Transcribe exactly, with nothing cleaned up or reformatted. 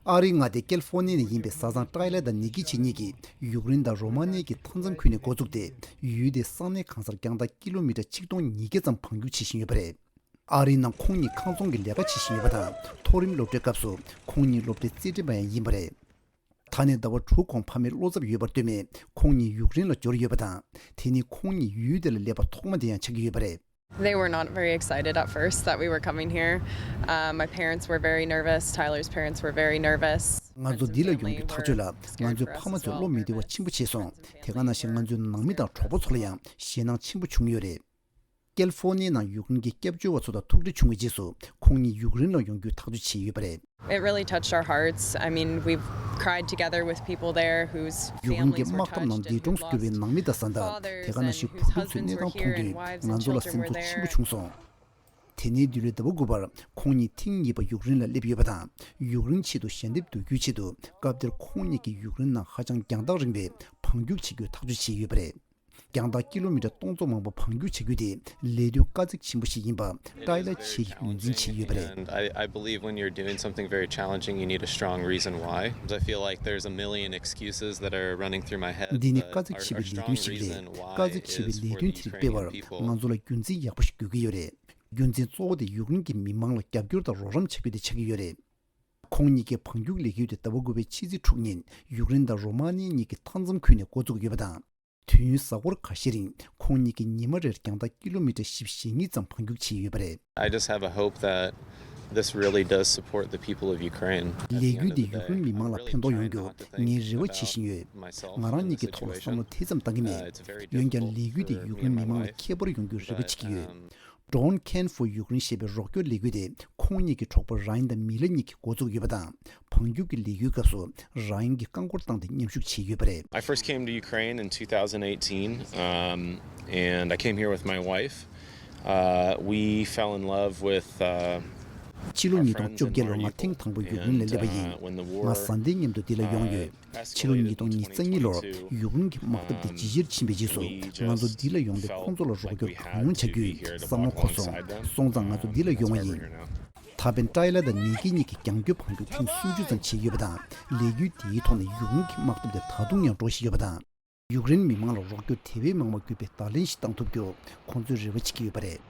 ཨ་རིའི་མངའ་སྡེ་ཀེ་ལི་ཧྥོ་ནི་ཡ་ནས་ཡིན་པའི་བཟའ་ཚང་ཏྲའི་ལ་དང་ནི་ཀི་ཆེ་གཉིས་ཀྱིས་ཡུཀ་རེན་དང་རོ་མ་ནི་ཡ་གི་མཐའ་མཚམས་ཁུལ་ནས་འགོ་བཙུགས་ཏེ། ཡུལ་དེའི་ས་གནས་གང་སར་རྒྱང་ཐག་ཀི་ལོ་མི་ཊར་ཆིག་སྟོང་ཉིས་བརྒྱ་ཙམ་བང་རྒྱུག་བྱེད་བཞིན་ཡོད་པ་རེད། ཨ་རིའི་ནང་ཁོང་གཉིས་ཁང་ཚོང་གི་ལས་ཀ་བྱེད་བཞིན་ཡོད་པ་དང་། མཐོ་རིམ་སློབ་གྲྭའི་སྐབས་སུ་ཁོང་གཉིས་སློབ་གྲྭའི་རྩེད་འགྲན་པ་ཡང་ཡིན་པ་རེད། ད་ནས་ཟླ་བ་དྲུག་གོང་ཕ་མའི་བློ་འཚབ་ཡོད་པར་ལྟོས་ནས་ཁོང་གཉིས་ཡུཀ་རེན་ལ་འབྱོར་ཡོད་པ་དང་། དེ་ནི་ཁོང་གཉིས་ཡུལ་དེ་ལ་སླེབས་པ་ཐོག་མ་དེ་ཡང་ཆགས་ཀྱི་ཡོད་པ་རེད། They were not very excited at first that we were coming here. Uh, my parents were very nervous. Tyler's parents were very nervous. ང་ཚོ་འདི་ལ་ཡོང་རྒྱུ་ཐག་ཆོད་ལ། ང་ཚོའི་ཕ་མ་ཚོས་བློ་མི་བདེ་བ་ཆེན་པོ་བྱས་སོང་། དེ་ག་ནང་བཞིན་ང་ཚོའི་ནང་མི་དང་གྲོགས་པོ་ཚོ་ལ་ཡང་ཞེད་སྣང་ཆེན་པོ་བྱུང་ཡོད་རེད། ཀེ་ལི་ཧྥོ་ནི་ཡའི་ནང་ཡུཀ་རེན་གྱི་སྐྱབས་བཅོལ་བ་ཚོ་དང་ཐུག་འཕྲད་བྱུང་བའི་རྗེས་སུ། ཁོང་གཉིས་ཡུཀ་རེན་ལ་ཡོང་རྒྱུའི་ཐག་གཅོད་བྱས་ཡོད་པ་རེད། It really touched our hearts. I mean, we've cried together with people there whose ཡུཀ་རེན་གྱི་དམག་འཐབ་ནང་འདས་གྲོངས་སུ་གྱུར་པའི་ནང་མི་དང་བཟའ་ཟླ། དེ་ག་ནང་བཞིན་བུ་ཕྲུག་ཚོའི་གནས་སྟངས་མཐོང་དུས་ང་ཚོ་ལ་སེམས་ཚོར་ཆེན་པོ་བྱུང་སོང་། དེ་ནས་འདི་ལོའི་ཟླ་བ་དགུ་པར་ཁོང་གཉིས་ཐེངས་གཉིས་པ་ཡུཀ་རེན་ལ་སླེབས་ཡོད་པ་དང་། ཡུཀ་རེན་ཆེད་དུ་ཞལ་འདེབས་བསྡུ་རྒྱུའི་ཆེད་དུ། སྐབས་དེར་ཁོང་གཉིས་ཀྱིས་ཡུཀ་རེན་ནང་ཧ་ཅང་རྒྱང་ཐག་རིང་བའི་བང་རྒྱུག་བྱེད་རྒྱུའི་ཐག་གཅོད་བྱས་ཡོད་པ་རེད། རྒྱང་ཐག་ཀི་ལོ་མི་ཊར་སྟོང་ཚོ་མང་པོ་བང་རྒྱུག་བྱ་རྒྱུ་དེ་ལས་དོན་དཀའ་ཚེགས་ཆེན་པོ་ཞིག་ཡིན་པ་ཏྲའི་ལ་ཆེ་གིས་ངོས་འཛིན་བྱས་ཡོད་པ་རེད། And I, I believe when you're doing something very challenging, you need a strong reason why. I feel like there's a million excuses that are running through my head འདི་ནི་དཀའ་ཚེགས་ཆེ་བའི་ལས་དོན་ཞིག་རེད། དཀའ་ཚེགས་ཆེ་བའི་ལས་དོན་དེ་རིགས་སྤེལ་བར་ང་ཚོ་ལ་རྒྱུ་མཚན་ཡག་པོ་ཞིག་དགོས་ཀྱི་ཡོད་རེད། རྒྱུ་མཚན་གཙོ་བོ་དེ་ཡུཀ་རེན་གྱི་མི་མང་ལ་རྒྱབ་སྐྱོར་དང་རོགས་རམ་བྱ་རྒྱུ་དེ་ཆགས་ཀྱི་ཡོད་རེད། ཁོང་གཉིས་ཀྱི་བང་རྒྱུག་ལས་འགུལ་དེ་ཟླ་བ་དགུ་པའི་ཕྱི་ཚེས་དྲུག་ཉིན་ཡུཀ་རེན་དང་རོ་མ་ནི་ཡ་གཉིས་ཀྱི་མཐའ་མཚམས་ཁུལ་ནས་འགོ་བཙུགས་ཡོད་པ་དང་། དུས་ཡུན་གཟའ་འཁོར་ཁ་ཤས་རིང་ཁོང་གཉིས་ཀྱིས་ཉི་མ་རེར་རྒྱང་ཐག་ཀི་ལོ་མི་ཊར་བཞི་བཅུ་ཞེ་གཉིས་ཙམ་བང་རྒྱུག་བྱས་ཡོད་པ་རེད། I just have a hope that this really does support the people of Ukraine. ལས་འགུལ་འདིས་ཡུཀ་རེན་མི་མང་ལ་ཕན་ཐོགས་ཡོང་རྒྱུ་ངས་རེ་བ་བྱེད་བཞིན་ཡོད། ང་རང་ཉིད་ཀྱི་ཐོག་ལ་བསམ་བློ་དེ་ཙམ་བཏང་གི་མེད། འོན་ཀྱང་ལས་འགུལ་འདིས་ཡུཀ་རེན་མི་མང་ལ་ཁྱད་པར་ཡོང་རྒྱུའི་རེ་བ་བྱེད་ཀྱི་ཡོད། Don't Can for Ukraine ཞེས་པའི་རོགས་སྐྱོར་ལས་འགུལ་དེ་ཁོང་གཉིས་ཀྱི་གྲོགས་པོ་རཱ་ཡན་དང་མི་ལ་གཉིས་ཀྱིས་འགོ་བཙུགས་ཡོད་པ་དང་། བང་རྒྱུག་གི་ལས་འགུལ་སྐབས་སུ་རཱ་ཡན་གྱིས་རྐང་འཁོར་བཏང་སྟེ་མཉམ་ཞུགས་བྱས་ཡོད་པ་རེད། I first came to Ukraine in two thousand eighteen, um, and I came here with my wife. Uh, we fell in love with, uh, ཕྱི་ལོ་ཉིས་སྟོང་བཅོ་བརྒྱད་ལོར་ང་ཐེངས་དང་པོ་ཡུཀ་རེན་ལ་སླེབས་པ་ཡིན། ང་བཟའ་ཟླའི་མཉམ་དུ་འདི་ལ་ཡོང་ཡོད། ཕྱི་ལོ་ཉིས་སྟོང་ཉེར་གཉིས་ལོར་ཡུཀ་རེན་གྱི་དམག་འཐབ་དེ་ཇེ་ཆེར་ཕྱིན་པའི་རྗེས་སུ་ང་ཚོ་འདི་ལ་ཡོང་སྟེ་ཁོང་ཚོ་ལ་རོགས་སྐྱོར་གང་ཡོང་བྱ་རྒྱུའི་བསམ་བློ་འཁོར་སོང་། སོང་ཙང་ང་ཚོ་འདི་ལ་ཡོང་བ་ཡིན། ད་ཕན་ཏྲའི་ལ་དང་ནི་ཀི་གཉིས་ཀྱིས་རྒྱང་སྐྱོད་བང་རྒྱུག་ཐེངས་སུམ་ཅུ་ཙམ་བྱས་ཡོད་པ་དང་། ལས་འགུལ་དེའི་ཐོག་ནས་ཡུཀ་རེན་གྱི་དམག་འཐབ་དེ་ད་དུང་ཡང་འགྲོ་བཞིན་ཡོད་པ་དང་། ཡུཀ་རེན་མི་མང་ལ་རོགས་སྐྱོར་དེ་བས་མང་བ་བརྒྱུད་པའི་བརྡ་ལན་ཞིག་བཏང་ཐུབ་རྒྱུ་ཁོང་ཚོས་རེ་བ་བྱེད་ཀྱི་ཡོད་པ་རེད།